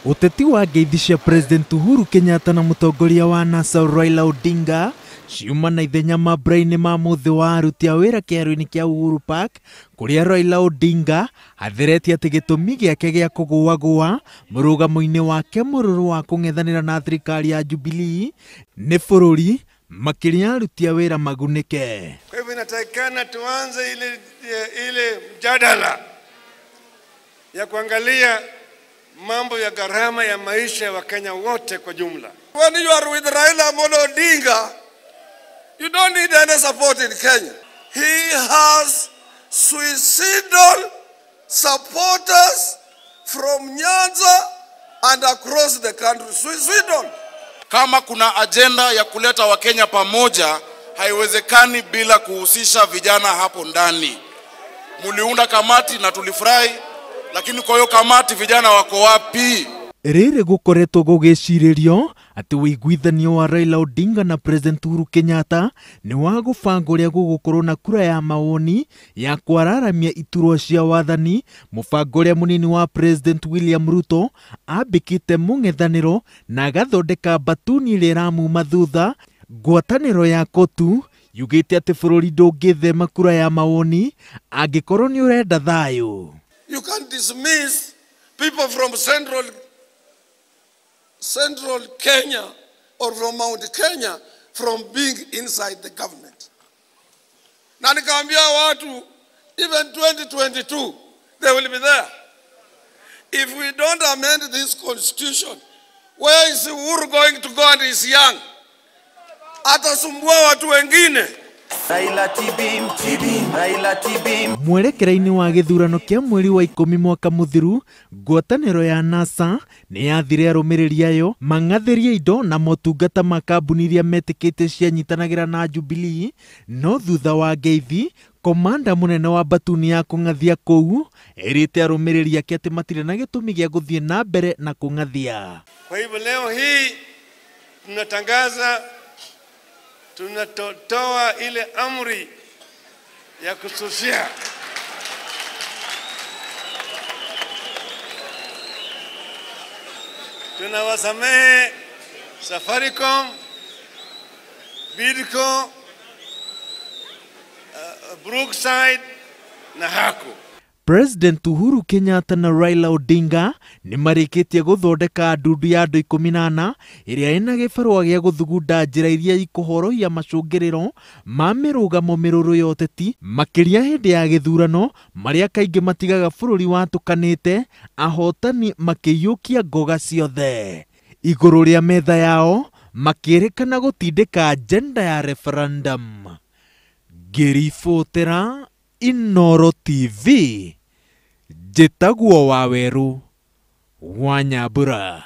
Uteti wa ngeithi cia President Uhuru Kenyatta na mũtongoria wa NASA Raila Odinga ciuma na ithenya mambura-inĩ ma mũthĩ wa aruti a wĩra kĩharo-inĩ kĩa Uhuru Park kũrĩa Raila Odinga atheretie atĩ gĩtũmi gĩake gĩa kũgũagũa mũrũgamo-inĩ wake mũrũrũ wa kũng'ethanĩra na thirikari ya Jubilee nĩ bũrũri makĩria aruti a wĩra magunĩke. Kwa hivyo inatakikana tuanze ile mjadala ya kuangalia mambo ya gharama ya maisha ya Wakenya wote kwa jumla. When you are with Raila Amolo Odinga, you don't need any support in Kenya. He has suicidal supporters from Nyanza and across the country. Suicidal. Kama kuna agenda ya kuleta Wakenya pamoja, haiwezekani bila kuhusisha vijana hapo ndani. Muliunda kamati na tulifurahi, lakini kwa hiyo kamati vijana wako wapi? Rĩrĩ gũkoretwo gũgĩcirĩrio atĩ ũiguithanio wa Raila Odinga na President Uhuru Kenyatta nĩ wa gũbanga ũrĩa gũgũkorwo na kura ya mawoni ya kwararamia iturwa cia wathani, mũbango ũrĩa mũnini wa President William Ruto ambĩkĩte mũng'ethanĩro na agathondeka mbatuni ĩrĩa ĩramuma thutha. Ngwatanĩro ya KOTU yugĩte atĩ bũrũri ndũngĩthema kura ya mawoni angĩkorwo nĩ ũrenda thayũ. You can dismiss people from Central Kenya or from Mount Kenya from being inside the government. Na nikaambia watu, even 2022, they will be there. If we don't amend this constitution, where is Uhuru going to go and is young? Atasumbua watu wengine. Raila Tibim, Tibim, Raila Tibim. Mwerekera-inĩ wa gĩthurano kĩa mweri wa 10 mwaka mũthiru, ngwatanĩro ya NASA nĩ yathire arũmĩrĩri ayo mang'athĩrie indo na motungata ma kambuni iria metĩkĩte cianyitanagĩra na Jubilee, no thutha wa ngeithi komanda mũnene wa mbatuni ya kũng'athia kũu erĩte arũmĩrĩri ake atĩ matirĩ na gĩtũmi gĩa gũthiĩ na mbere na kũng'athia. Kwa hivyo leo hii tunatangaza, tunatoa ile amri ya kususia. Tunawasamehe Safaricom, Bidco, Brookside na Haku. President Uhuru Kenyatta na Raila Odinga nĩ marĩkĩtie gũthondeka ndundu ya andũ 14 ĩrĩa ĩna gĩbarũa gĩa gũthugunda njĩra iria ikũhorohia macũngĩrĩro ma mĩrũgamo mĩrũrũ ya ũteti makĩria hĩndĩ ya gĩthurano marĩa kaingĩ matigaga bũrũri watũkanĩte ahotani makĩiyũkia ngoga ciothe. Igũrũ rĩa metha yao makĩrĩkana gũtindĩka agenda ya referendum. Ngĩribotera Inooro TV, njĩtagwo Waweru wa Nyambura.